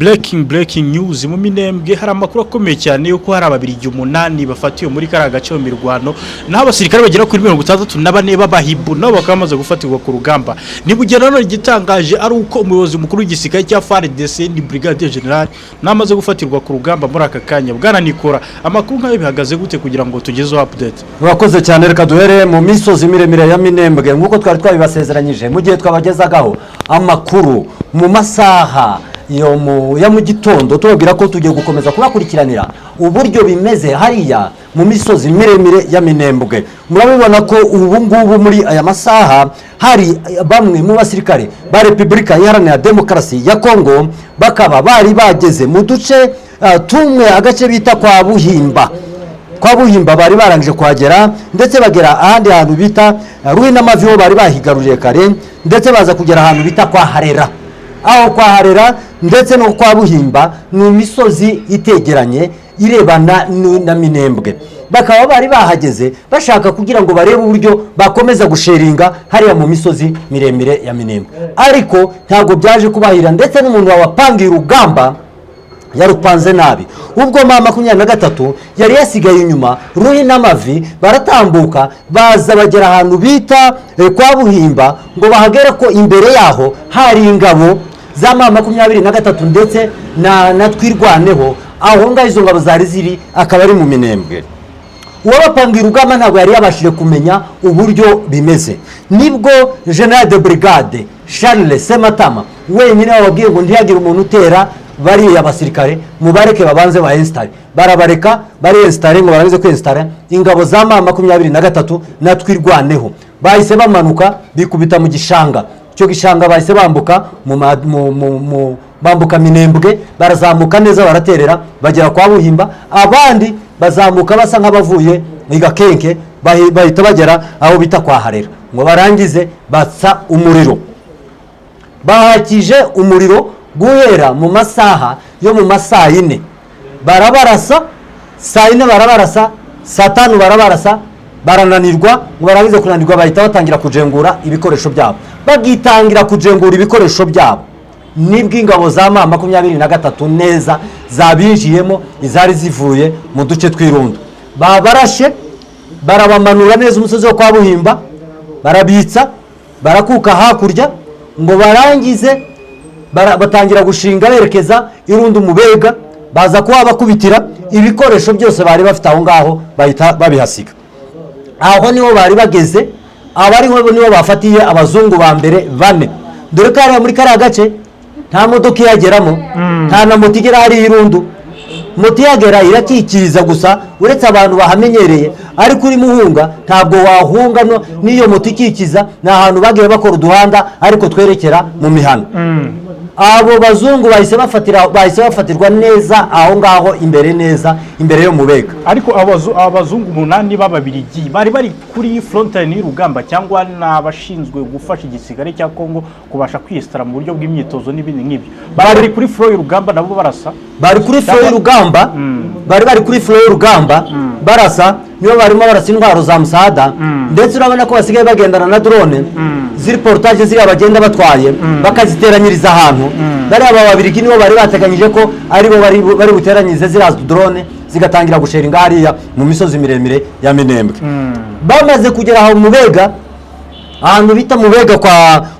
Breaking, breaking news mu Minembwe: hari amakuru akomeye cyane yuko hari Ababirigi umunani bafatiwe muri kariya gace mu mirwano, naho abasirikare bagera kuri 64 b'Abahibu nabo bakaba bamaze gufatirwa ku rugamba. Ni nanone igitangaje ari uko umuyobozi mukuru w'igisirikare cya FARDC ni Brigadier General namaze gufatirwa ku rugamba muri aka kanya. Bwana Nikora, amakuru nk'ayo bihagaze gute kugira ngo tugezeho update? Murakoze cyane. Reka duhere mu misozi miremire ya Minembwe nk'uko twari twabibasezeranyije mu gihe twabagezagaho amakuru mu masaha yo mu gitondo, tubabwira ko tugiye gukomeza kubakurikiranira uburyo bimeze hariya mu misozi miremire ya Minembwe. Murabibona ko ubu ngubu muri aya masaha hari bamwe mu basirikare ba Repubulika Iharanira Demokarasi ya Kongo, bakaba bari bageze mu duce tumwe, agace bita kwa Buhimba. Kwa Buhimba bari barangije kuhagera, ndetse bagera ahandi hantu bita Ruhinamavi, ho bari bahigaruriye kare, ndetse baza kugera ahantu bita kwa Harera. Aho kwa Harera ndetse no kwa Buhimba ni imisozi itegeranye irebana na Minembwe. Bakaba bari bahageze bashaka kugira ngo barebe uburyo bakomeza gusheringa hariya mu misozi miremire ya Minembwe, ariko ntabwo byaje kubahira, ndetse n'umuntu wabapangiye urugamba yarupanze nabi. Ubwo M23 yari yasigaye inyuma Ruhinamavi, baratambuka baza bagera ahantu bita kwa Buhimba, ngo bahagere ko imbere yaho hari ingabo za M23 ndetse na Twirwaneho. Aho ngaho izo ngabo zari ziri akaba ari mu Minembwe. Uwabapangiye urugamba ntabwo yari yabashije kumenya uburyo bimeze. Nibwo General de Brigade Charles Sematama wenyine wababwiye ngo ntihagire umuntu utera bariya basirikare, mubareke babanze ba installe. Barabareka bari installe. Ngo barangize kwinstalla, ingabo za M23 na Twirwaneho bahise bamanuka bikubita mu gishanga. Icyo gishanga bahise bambuka mu ma- mu- mu- mu- bambuka Minembwe, barazamuka neza, baraterera bagera kwa Buhimba. Abandi bazamuka basa nk'abavuye i Gakenke, bahita bagera aho bita kwa Harera, ngo barangize batsa umuriro. Bahakije umuriro guhera mu masaha yo mu masaa 4, barabarasa saa 4, barabarasa saa 5, barabarasa barananirwa. Ngo barangize kunanirwa, bahita batangira kujengura ibikoresho byabo. Bagitangira kujengura ibikoresho byabo, nibwo ingabo za M23 neza zabinjiyemo, izari zivuye mu duce tw'irundo. Babarashe barabamanura neza umusozi wo kwa Buhimba, barabitsa, barakuka hakurya, ngo barangize batangira gushinga berekeza irundi umubega. Baza kuba bakubitira ibikoresho byose bari bafite aho ngaho, bahita babihasiga. Aho niho bari bageze. Abariho nibo bafatiye abazungu ba mbere bane, dore ko hariya muri kariya gace nta modoka iyageramo, nta na moto igera hariya irundu. Moto ihagera irakikiriza gusa, uretse abantu bahamenyereye, ariko urimo uhunga ntabwo wahunga n'iyo moto ikikiza. Ni ahantu bagiye bakora uduhanda ariko twerekera mu mihana. Abo bazungu bahise bafatirwa neza aho ngaho imbere, neza imbere yo mu Bega. Ariko abazungu umunani b'Ababirigi bari kuri frontline y'urugamba, cyangwa ni abashinzwe gufasha igisirikare cya Kongo kubasha kwiyesitara mu buryo bw'imyitozo n'ibindi nk'ibyo? Bari kuri front y'urugamba nabo barasa? Bari kuri front y'urugamba, bari kuri front y'urugamba barasa. Nibo barimo barasa intwaro za musada, ndetse urabona ko basigaye bagendana na drone ziri portable, ziriya bagenda batwaye bakaziteranyiriza ahantu. Bariya Babirigi nibo bari bateganyije ko aribo bari buteranyirize ziriya drone, zigatangira gusheringa hariya mu misozi miremire ya Minembwe. Bamaze kugera aho mu Bega, ahantu bita mu Bega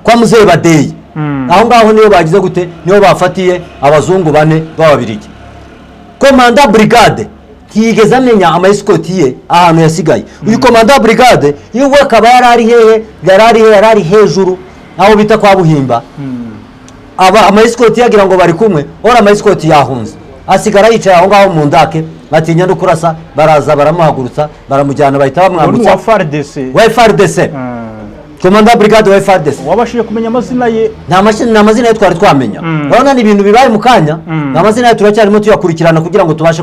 kwa Muzehe Badeyi, aho ngaho niyo bagize gute, niyo bafatiye abazungu bane b'Ababirigi. Commandant brigade ntiyigeze amenya ama escorte ye ahantu yasigaye. Uyu commandant brigade iwe akaba yari ari hehe? Yari ari he? Yari ari hejuru aho bita kwa Buhimba. Aba ama escorte yagira ngo bari kumwe, ora ama escorte yahunze, asigara yicaye aho ngaho mu ndake, batinya no kurasa. Baraza baramuhagurutsa, baramujyana, bahita Uwo ni bamwambutsa. uwa FARDC? Wa FARDC, commandant brigade wa FARDC. Wabashije kumenya amazina ye? Nta mazina ye twari twamenya. Urabona ni ibintu bibaye mu kanya, nta mazina ye, turacyarimo tuyakurikirana kugira ngo tubashe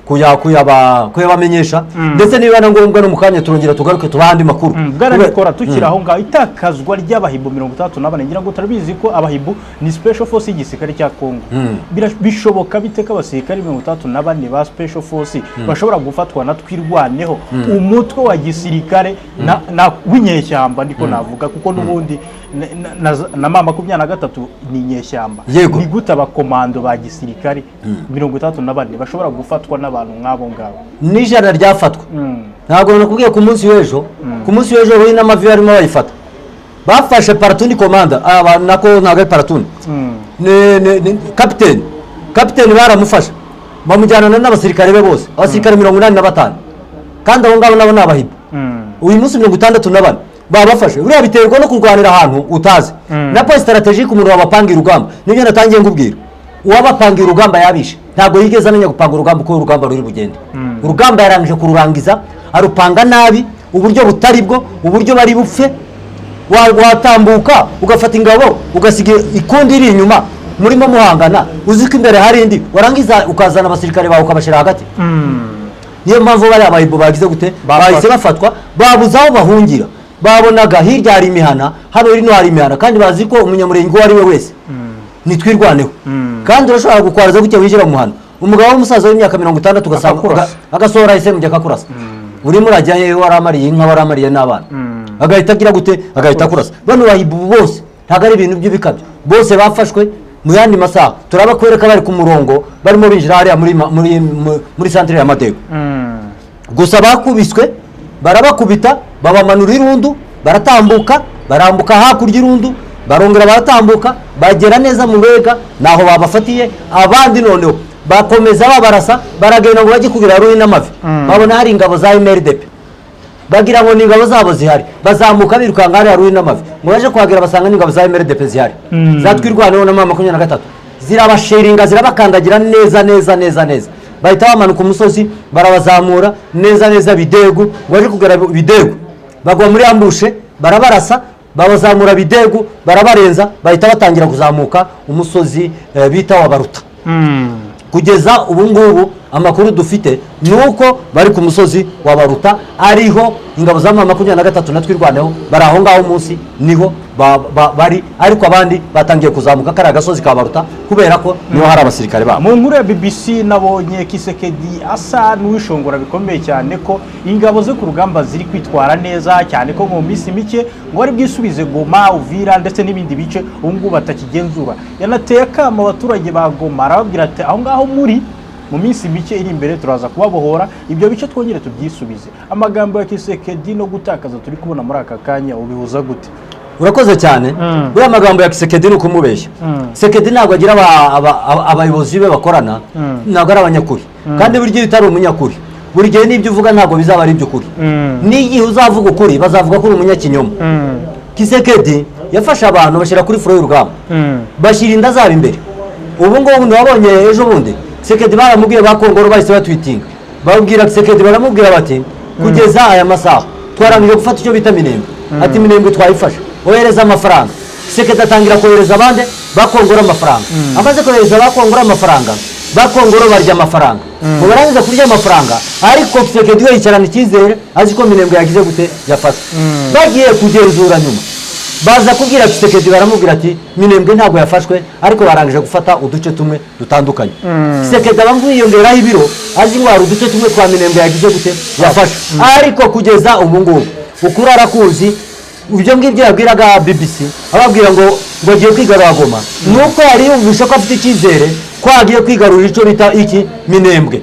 Kuyabamenyesha, ndetse niba na ngombwa no mu kanya turongera tugaruke tubahe andi makuru. Bwana Nikora, tukiri aho ngaho, itakazwa ry'abahibu 64, ngira ngo turabizi ko abahibu ni special force y'igisirikare cya Congo. Bishoboka bite ko abasirikare 64 ba special force bashobora gufatwa na Twirwaneho, umutwe wa gisirikare na w'inyeshyamba, niko navuga, kuko n'ubundi na M23 ni inyeshyamba? Yego. Ni gute abakomando ba gisirikare 64 bashobora gufatwa n'abantu nk'abo ngabo? N'ijana ryafatwa. Ntabwo nakubwiye ku munsi w'ejo? Ku munsi w'ejo we n'amavi barimo bayifata, bafashe platoon commander, aba nako ntabwo ari platoon, ni kapiteni baramufashe, bamujyana n'abasirikare be bose, abasirikare 85, kandi abo ngabo nabo ni abahibu. Uyu munsi 64 babafashe. Buriya biterwa no kurwanira ahantu utazi na point stratégique. Umuntu wabapangira urugamba, nibyo natangiye ngubwira, uwabapangira urugamba yabishe. Ntabwo yigeze amenya gupanga urugamba uko urugamba ruri bugende. Urugamba yarangije kururangiza, arupanga nabi, uburyo butari bwo, uburyo bari bupfe. Watambuka ugafata ingabo, ugasiga ikundi iri inyuma murimo muhangana, uzi ko imbere hari indi, warangiza ukazana abasirikare bawe ukabashyira hagati. Niyo mpamvu bariya bahibo bagize gute? Bahise bafatwa, babuze aho bahungira. Babonaga hirya hari imihana, hano hino hari imihana, kandi bazi ko umunyamurenge uwo ari we wese nitwirwaneho. Kandi urashobora gukwaraza gutya, winjira mu muhanda, umugabo w'umusaza w'imyaka 60, ugasanga Akakurasa. Agasohora SMG akakurasa. Urimo urajya hehe? Waramariye inka, waramariye n'abana. Agahita agira gute? Agahita akurasa. Bano bahibu bose ntabwo ari ibintu by'ibikabyo, bose bafashwe. Mu yandi masaha turabakwereka bari ku murongo, barimo binjira hariya muri centre ya Madego. Gusa bakubiswe, barabakubita, babamanura irundu, baratambuka, barambuka hakurya irundu, barongera baratambuka, bagera neza mu Bega, naho babafatiye. Abandi noneho bakomeza babarasa, baragenda ngo bajye kugira ruhi n'amavi, babona hari ingabo za MRDP, bagira ngo ni ingabo zabo zihari, bazamuka birukanka hariya ruhi n'amavi, ngo baje kuhagera basanga n'ingabo za MRDP zihari, zatwirwaneho na M23, zirabasheringa, zirabakandagira neza neza neza neza, bahita bamanuka umusozi, barabazamura neza neza Bidegu. Ngo baje kugera Bidegu bagwa muri ambush, barabarasa, babazamura Bidegu, barabarenza, bahita batangira kuzamuka umusozi bita wa Baruta. Kugeza ubu ngubu amakuru dufite ni uko bari ku musozi wa Baruta, ariho ingabo za M23 na Twirwaneho bari aho ngaho munsi, niho bari, ariko abandi batangiye kuzamuka kariya gasozi ka Baruta kubera ko niho hari abasirikare babo. Mu nkuru ya BBC nabonye Tshisekedi asa n'uwishongora bikomeye cyane ko ingabo ze ku rugamba ziri kwitwara neza cyane, ko mu minsi mike ngo bari bwisubize Goma, Uvira ndetse n'ibindi bice ubu ngubu batakigenzura. Yanateye akamo abaturage ba Goma, arababwira ati: "Aho ngaho muri, mu minsi mike iri imbere turaza kubabohora, ibyo bice twongere tubyisubize." Amagambo ya Tshisekedi no gutakaza turi kubona muri aka kanya ubihuza gute? Urakoze cyane. Buriya amagambo ya Tshisekedi ni ukumubeshya. Tshisekedi ntabwo agira abayobozi be bakorana, ntabwo ari abanyakuri. Kandi buri gihe utari umunyakuri, buri gihe n'ibyo uvuga ntabwo bizaba ari iby'ukuri. N'igihe uzavuga ukuri, bazavuga ko uri umunyakinyoma. Tshisekedi yafashe abantu, bashyira kuri front y'urugamba, bashyira inda zabo imbere. Ubu ngubu ntiwabonye ejo bundi Tshisekedi baramubwiye, ba Kongoro bahise batwitinga, babwira Tshisekedi, baramubwira bati: "Kugeza aya masaha twarangije gufata icyo bita Minembwe." Ati: "Minembwe twayifashe, ohereza amafaranga." Tshisekedi atangira kohereza abandi bakongora amafaranga. Amaze kohereza bakongora amafaranga, bakongoro barya amafaranga. Ngo barangiza kurya amafaranga, ariko Tshisekedi we yicarana icyizere, azi ko Minembwe yagize gute? Yafashwe. Bagiye kugenzura nyuma, baza kubwira Tshisekedi, baramubwira ati: "Minembwe ntabwo yafashwe, ariko barangije gufata uduce tumwe dutandukanye." Tshisekedi aba yiyongeraho ibiro, azi ngo hari uduce tumwe twa Minembwe yagize gute? Yafashwe. Ariko kugeza ubu ngubu ukuri arakuzi. Ibyo ngibyo yabwiraga BBC, ababwira ngo agiye kwigarura Goma, ni uko yari yumvishe ko afite icyizere ko agiye kwigarurira icyo bita iki? Minembwe.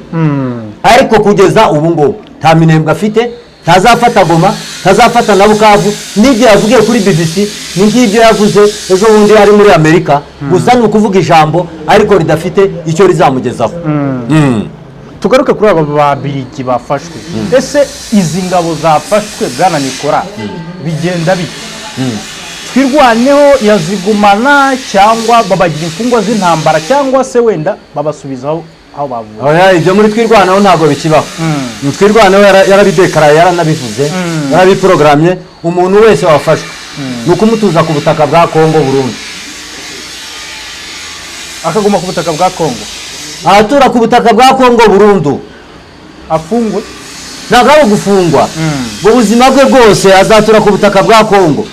Ariko kugeza ubu ngubu nta Minembwe afite, ntazafata Goma, ntazafata na Bukavu. N'ibyo yavugiye kuri BBC ni nk'ibyo yavuze ejo bundi ari muri Amerika gusa, ni ukuvuga ijambo ariko ridafite icyo rizamugezaho. Tugaruke kuri aba Babirigi bafashwe. Ese izi ngabo zafashwe, bwana Nikora, bigenda bite? Twirwaneho yazigumana, cyangwa babagira imfungwa z'intambara, cyangwa se wenda babasubizaho aho bavuye? Oya, ibyo muri Twirwanaho ntabwo bikibaho. Twirwanaho yarabidekaraye, yaranabivuze, yarabiporogaramye. Umuntu wese wafashwe ni ukumutuza ku butaka bwa Kongo burundu. Akaguma ku butaka bwa Kongo? Ahatura ku butaka bwa Kongo burundu. Afungwe? Ntabwo ari ugufungwa, mu buzima bwe bwose azatura ku butaka bwa Kongo.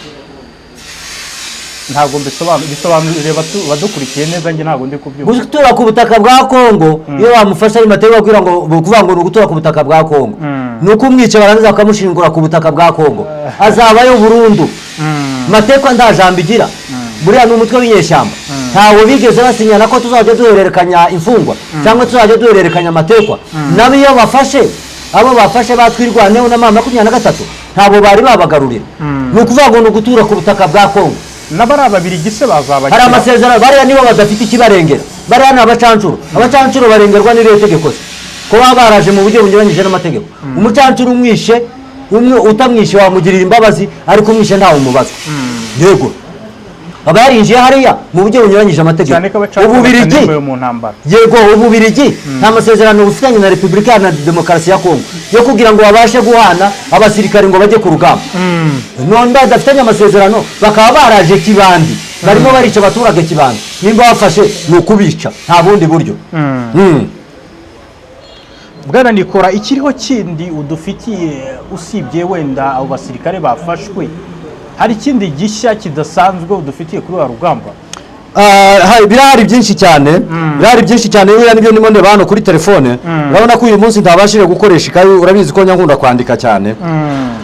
Ntabwo mbisobanura, bisobanurire badukurikiye neza, njye ntabwo ndi kubyumva. Gutura ku butaka bwa Kongo, iyo bamufashe ari mateka, bakubwira ngo kuvuga ngo ni ugutura ku butaka bwa Kongo, ni ukumwica barangiza bakamushingura ku butaka bwa Kongo, azabayo burundu. Matekwa nta jambo igira, buriya ni umutwe w'inyeshyamba. Ntabwo bigeze basinyana ko tuzajya duhererekanya imfungwa cyangwa tuzajya duhererekanya amatekwa. Nabo iyo bafashe, abo bafashe batwirwaneho na M23, ntabwo bari babagarurira. Ni ukuvuga ngo ni ugutura ku butaka bwa Kongo. N'abari Ababirigi se bazabakira? Hari amasezerano. Bariya nibo badafite ikibarengera, bariya ni abacancuro. Abacancuro barengerwa n'irihe tegeko se, ko baba baraje mu buryo bunyuranyije n'amategeko? Umucancuro umwishe umwe, utamwishe wamugirira imbabazi, ariko umwishe ntawe umubazwa. Yego, aba yarinjiye hariya mu buryo bunyuranyije amategeko. Cyane ko abacancuro Ububirigi batanemewe mu ntambara. Yego, Ububirigi nta masezerano bufitanye na Repubulika Iharanira Demokarasi ya Kongo yo kugira ngo babashe guhana abasirikare ngo bajye ku rugamba. None badafitanye amasezerano, bakaba baraje kibandi, barimo barica abaturage kibandi. Nimba bafashe ni ukubica, nta bundi buryo. Bwana Nikora, ikiriho kindi udufitiye usibye wenda abo basirikare bafashwe, hari ikindi gishya kidasanzwe udufitiye kuri wa rugamba? Birahari byinshi cyane, birahari byinshi cyane. Buriya nibyo ndimo ndeba hano kuri telefone. Urabona ko uyu munsi ntabashije gukoresha ikayi, urabizi ko nkunda kwandika cyane.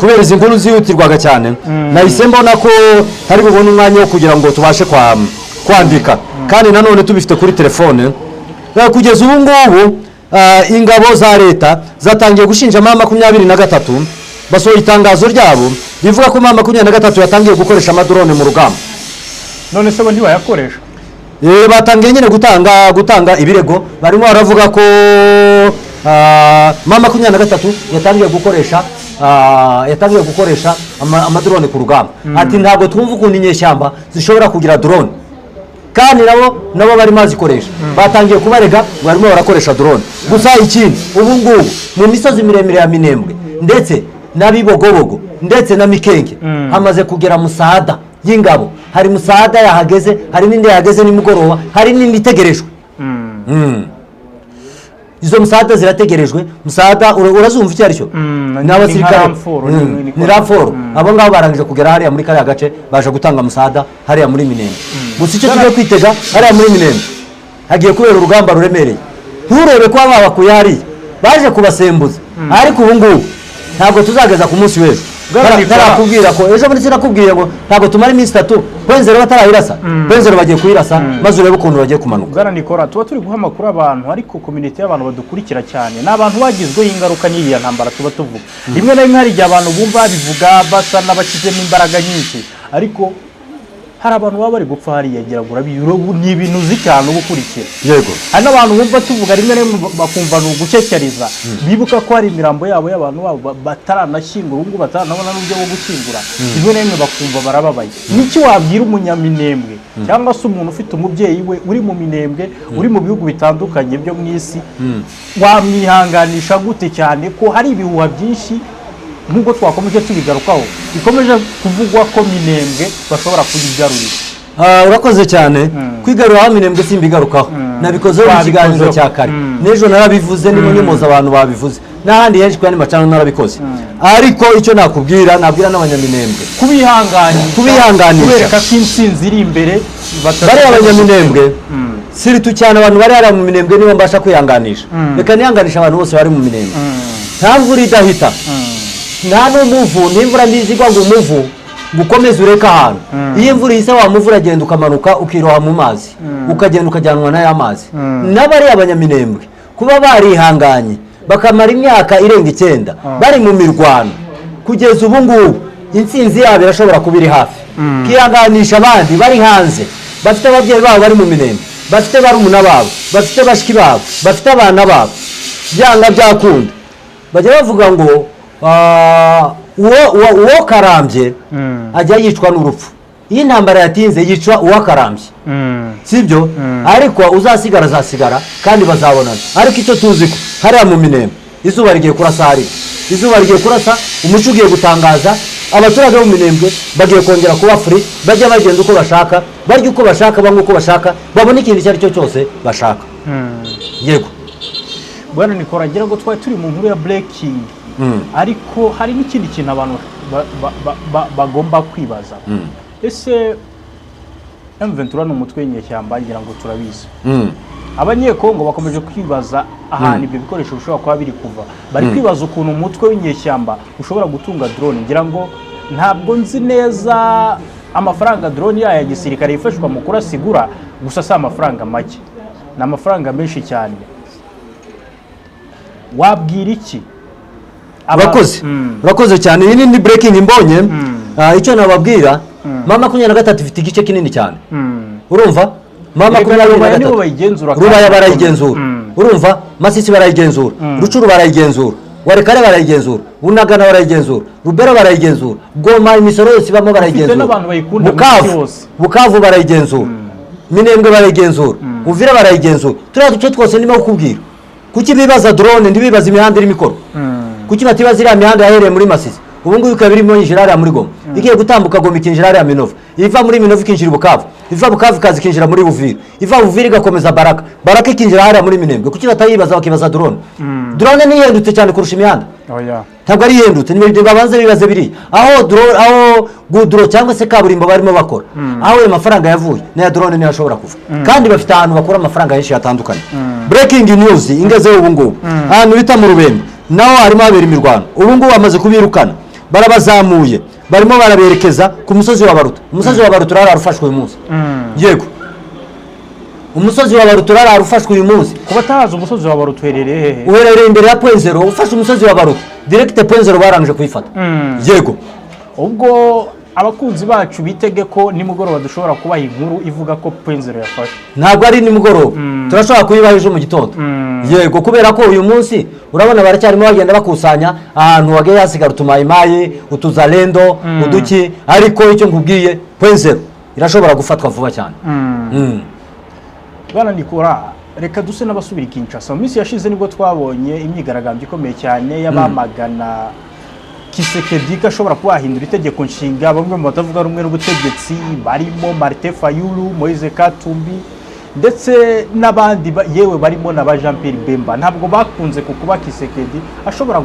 Kubera izi nkuru zihutirwaga cyane, nahise mbona ko hari bubone umwanya wo kugira ngo tubashe kwandika, kandi nanone tubifite kuri telefone. Kugeza ubu ngubu, ingabo za leta zatangiye gushinja M23. Basohoye itangazo ryabo rivuga ko M23 yatangiye gukoresha amadrone mu rugamba. None se bo ntibayakoresha? Batangiye nyine gutanga ibirego, barimo baravuga ko M23 yatangiye gukoresha amadrone ku rugamba. Ati ntabwo twumva ukuntu inyeshyamba zishobora kugira drone kandi nabo barimo bazikoresha. Batangiye kubarega ngo barimo barakoresha drone. Gusa ikindi, ubu ngubu mu misozi miremire ya Minembwe ndetse na Bibogobogo ndetse na Mikenke hamaze kugera musada y'ingabo. Hari musada yahageze, hari n'indi yahageze nimugoroba, hari n'indi itegerejwe. Izo musada zirategerejwe. Musada urazumva icyo ari cyo? Ni abasirikare. Ni nka renfort, Ni renfort. Abo ngabo barangije kugera hariya muri kariya gace, baje gutanga musada hariya muri Minembwe. Gusa icyo tugiye kwitega hariya muri Minembwe, hagiye kubera urugamba ruremereye. Nturebe ko babakuye hariya, baje kubasembuza, ariko ubu ngubu ntabwo tuzageza ku munsi w'ejo. Bwana Nicolas. Ntarakubwira ko ejo bundi sinakubwiye ngo ntabwo tumara iminsi 3 Point Zéro batarayirasa? Point Zéro bagiye kuyirasa, maze urebe ukuntu bagiye kumanuka. Bwana Nikora, tuba turi guha amakuru abantu, ariko community y'abantu badukurikira cyane ni abantu bagizweho ingaruka n'iriya ntambara tuba tuvuga. Rimwe na rimwe hari igihe abantu bumva babivuga basa n'abashyizemo imbaraga nyinshi, ariko hari abantu baba bari gupfa hariya. Ngira ngo urabizi, ni ibintu uzi cyane uba ukurikira. Yego. Hari n'abantu bumva tuvuga, rimwe na rimwe bakumva ni ugukekereza. Bibuka ko hari imirambo yabo y'abantu babo bataranashyingura, ubu ngubu bataranabona n'uburyo bwo gushyingura. Rimwe na rimwe bakumva barababaye. Niki wabwira umunyaminembwe cyangwa se umuntu ufite umubyeyi we uri mu Minembwe, uri mu bihugu bitandukanye byo mu isi? Wamwihanganisha gute, cyane ko hari ibihuha byinshi, nk'uko twakomeje tubigarukaho, bikomeje kuvugwa ko Minembwe bashobora kuyigarurira? Urakoze cyane. Kwigarura aho Minembwe simbigarukaho, nabikozeho mu Wabikozeho. kiganiro cya kare. N'ejo narabivuze, ndimo nyomoza abantu babivuze, n'ahandi henshi ku yandi macano narabikoze. Ariko icyo nakubwira, nabwira n'abanyaminembwe, kubihanganisha. Kubihanganisha. Kubereka ko intsinzi iri imbere. Bariya abanyaminembwe, surtout cyane abantu bari hariya mu Minembwe, nibo mbasha kwihanganisha. Reka nihanganisha abantu bose bari mu Minembwe. Nta mvura idahita, nta n'umuvu, n'imvura ntizigwa ngo umuvu ngo ukomeze ureke ahantu. Iyo imvura ihise, wa muvu uragenda ukamanuka ukiroha mu mazi, ukagenda ukajyanwa n'aya mazi. N'abariya abanyaminembwe, kuba barihanganye bakamara imyaka irenga 9 bari mu mirwano, kugeza ubu ngubu intsinzi yabo irashobora kuba iri hafi. Kihanganisha abandi bari hanze bafite ababyeyi babo bari mu Minembwe, bafite barumuna babo, bafite bashiki babo, bafite abana babo. Byanga byakunda, bajya bavuga ngo uwo karambye ajya yicwa n'urupfu. Iyo intambara yatinze, yicwa uwakarambye, sibyo? Ariko uzasigara azasigara kandi bazabonana. Ariko icyo tuzi ko hariya mu Minembwe izuba rigiye kurasa, hariya izuba rigiye kurasa, umuco ugiye gutangaza. Abaturage bo mu Minembwe bagiye kongera kuba free, bajya bagenda uko bashaka, barya uko bashaka, banywa uko bashaka, babona ikintu icyo ari cyo cyose bashaka. Yego. Bwana Nikora, ngira ngo twari turi mu nkuru ya breaking, ariko hari n'ikindi kintu abantu bagomba kwibaza. Ese M23 ni umutwe w'inyeshyamba? Ngira ngo turabizi. Abanyekongo bakomeje kwibaza ahantu ibyo bikoresho bishobora kuba biri kuva. Bari kwibaza ukuntu umutwe w'inyeshyamba ushobora gutunga drone. Ngira ngo ntabwo nzi neza amafaranga drone yayo ya gisirikare yifashishwa mu kurasa igura, gusa si amafaranga make, ni amafaranga menshi cyane. Wabwira iki Urakoze. Urakoze cyane. Iyi ni breaking mbonye. Icyo nababwira, M23 ifite igice kinini cyane. Urumva, ma Erega makumyabiri na Rubaya nibo gatatu bayigenzura Rubaya kandi barayigenzura. Urumva, Masisi barayigenzura, Rucuru barayigenzura, Walikale barayigenzura, Bunagana barayigenzura, Rubero barayigenzura, Goma imisoro yose ibamo barayigenzura. N'abantu bayikunda mu Bukavu isi yose. Bukavu barayigenzura, Minembwe barayigenzura, Uvira barayigenzura. Turiya duce twose ndimo kukubwira, kuki bibaza drone ntibibaza imihanda irimo ikorwa? Kuki batibaza iriya mihanda yahereye muri Masisi, ubu ngubu ikaba irimo yinjira hariya muri Goma, igiye gutambuka Goma ikinjira hariya Minova, iva muri Minova ikinjira i Bukavu, iva Bukavu ikaza ikinjira muri Buvira, iva Buvira igakomeza Baraka, Baraka ikinjira hariya muri Minembwe? Kuki batayibaza bakibaza drone? Drone ni ihendutse cyane kurusha imihanda. Oya. Ntabwo ari ihendutse. Ni babanze bibaze biriya aho drone, aho goudron cyangwa se kaburimbo barimo bakora, aho ayo mafaranga yavuye n'aya drone niyo ashobora kuva, kandi bafite ahantu bakura amafaranga henshi hatandukanye. Breaking news ingezeho ubu ngubu, ahantu bita mu Rubembe naho harimo habera imirwano. Ubu ngubu bamaze kubirukana, barabazamuye, barimo baraberekeza ku musozi wa Baruta. Umusozi wa Baruta urarara ufashwe uyu munsi. Yego, umusozi wa Baruta urarara ufashwe uyu munsi. Ku batahazi, umusozi wa Baruta uherereye hehe? Uherereye imbere ya Point Zéro. Ufashe umusozi wa Baruta direct, Point Zéro barangije kuyifata. Yego. Ubwo abakunzi bacu bitege ko nimugoroba dushobora kubaha inkuru ivuga ko Point Zéro yafashwe. Ntabwo ari nimugoroba, turashobora kuyibaha ejo mu gitondo. Yego, kubera ko uyu munsi urabona baracyarimo bagenda bakusanya ahantu hagiye hasigara utumayimayi, utuzalendo, uduki, ariko icyo nkubwiye, Point Zéro irashobora gufatwa vuba cyane. Bwana Nikora, reka duse n'abasubira i Kinshasa. Mu minsi yashize nibwo twabonye imyigaragambyo ikomeye cyane y'abamagana Tshisekedi ko ashobora kuba yahindura itegeko nshinga. Bamwe mu batavuga rumwe n'ubutegetsi barimo Martin Fayulu, Moise Katumbi ndetse n'abandi, yewe barimo na ba Jean Pierre Bemba, ntabwo bakunze ku kuba Tshisekedi ashobora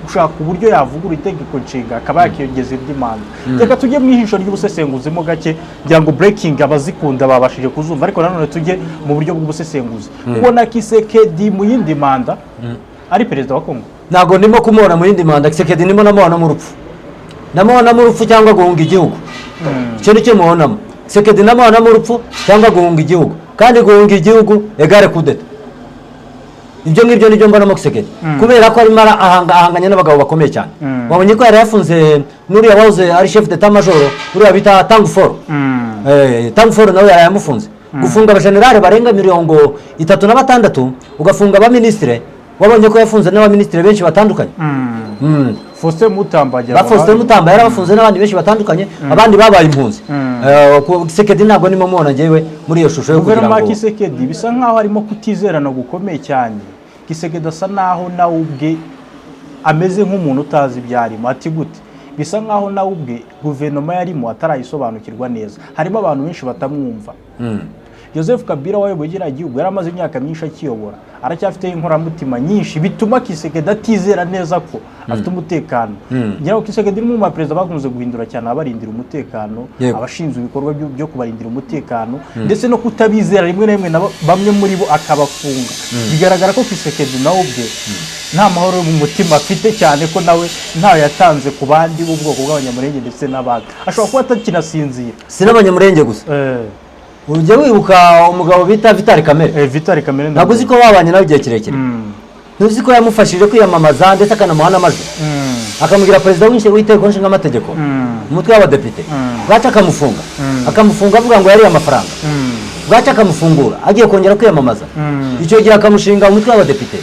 gushaka uburyo yavugurura itegeko nshinga akaba yakiyongeza indi manda. Reka tujye mu ijisho ry'ubusesenguzi mo gake. Ngira ngo breaking abazikunda babashije kuzumva, ariko nanone tujye mu buryo bw'ubusesenguzi. Ubona Tshisekedi mu yindi manda ari perezida wa Kongo? Ntabwo ndimo kumubona mu yindi manda. Tshisekedi ndimo namubona mu rupfu, namubona mu rupfu cyangwa guhunga igihugu. Icyo ni cyo mubonamo Tshisekedi, namubona mu rupfu cyangwa guhunga igihugu, kandi guhunga igihugu égale coup d'état. Ibyo ngibyo nibyo mbonamo Tshisekedi, kubera ko arimo ahanganye n'abagabo bakomeye cyane. Wabonye ko yari yafunze n'uriya wahoze ari chef d'état major, uriya bita Tangforo. Tangforo nawe yari yamufunze. Gufunga abajenerali barenga 36, ugafunga abaminisitire, wabonye ko yafunze n'abaminisitiri benshi batandukanye. Faustin Mutamba agira Ba Faustin Mutamba yarabafunze n'abandi benshi batandukanye, abandi babaye impunzi. Tshisekedi ntabwo ndimo mubona njyewe muri iyo shusho yo kugira Guverinoma ya ngo Tshisekedi bisa nkaho harimo kutizerana gukomeye cyane. Tshisekedi asa naho nawe ubwe ameze nk'umuntu utazi ibyo arimo. Ati gute? Bisa nkaho nawe ubwe guverinoma yarimo atarayisobanukirwa neza, harimo abantu benshi batamwumva. Joseph Kabila wayoboye kiriya gihugu yari amaze imyaka myinshi akiyobora, aracyafite inkoramutima nyinshi, bituma Tshisekedi atizera neza ko afite umutekano. Ngira ngo Tshisekedi ni umwe mu baperezida bakunze guhindura cyane abarindira umutekano, abashinzwe ibikorwa byo kubarindira umutekano, ndetse no kutabizera rimwe na rimwe nabo bamwe muri bo akabafunga. Bigaragara ko Tshisekedi nawe ubwe nta mahoro yo mu mutima afite, cyane ko nawe ntayo yatanze ku bandi b'ubwoko bw'Abanyamurenge ndetse n'abandi. Ashobora kuba atakinasinzira. Si n'Abanyamurenge gusa. Ujya wibuka umugabo bita Vital Kamerhe? Vital Kamerhe. Ntabwo uzi ko babanye nawe igihe kirekire? Ntuzi ko yamufashije kwiyamamaza ndetse akanamuha n'amajwi, akamubwira perezida w'inteko nshinga amategeko, umutwe w'abadepite? Bwaca akamufunga, akamufunga avuga ngo yariye amafaranga. Bwaca akamufungura agiye kongera kwiyamamaza, icyo gihe akamushinga umutwe w'abadepite.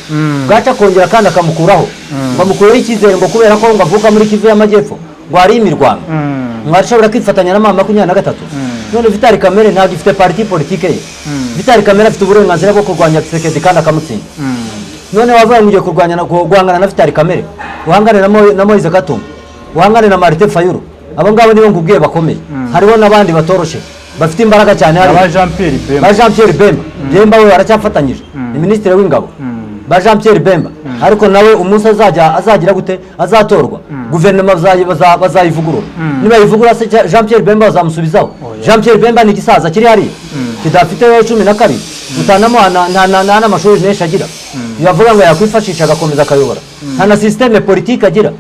Bwaca akongera kandi akamukuraho, ngo amukureho icyizere, ngo kubera ko ngo avuka muri Kivu y'Amajyepfo, ngo hari imirwano, ngo ashobora kwifatanya na M23. None Vital Kamerhe ntabwo ifite parti politique ye. Vital Kamerhe afite uburenganzira bwo kurwanya Tshisekedi kandi akamutsinda. None wavuga ngo ugiye kurwanya guhangana na Vital Kamerhe, uhangane na Moise Katumbi, uhangane na Martin Fayulu, abo ngabo nibo nkubwiye bakomeye. Hariho n'abandi batoroshe bafite imbaraga cyane hariya. Ba Jean Pierre Bemba. Ba Jean Pierre Bemba. Bemba we baracyafatanyije, ni minisitiri w'ingabo. Ba Jean Pierre Bemba, ariko nawe umunsi azajya azagira gute, azatorwa, guverinoma bazayivugurura. Nibayivugurura se, Jean Pierre Bemba bazamusubizaho? Jean Pierre Bemba ni igisaza kiri hariya kidafite 12, utanamuha nta n'amashuri menshi agira yavuga ngo yakwifashisha agakomeza akayobora. Nta na système politique agira.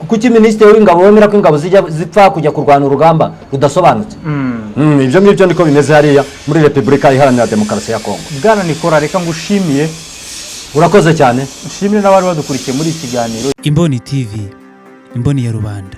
Kuki minisitiri w'ingabo wemera ko ingabo zijya zipfa kujya kurwana urugamba rudasobanutse? Ibyo ngibyo niko bimeze hariya muri Repubulika Iharanira Demokarasi ya Kongo. Bwana Nikora, reka ngushimiye. Urakoze cyane. Nshimire n'abari badukurikiye muri iki kiganiro. Imboni TV, imboni ya rubanda.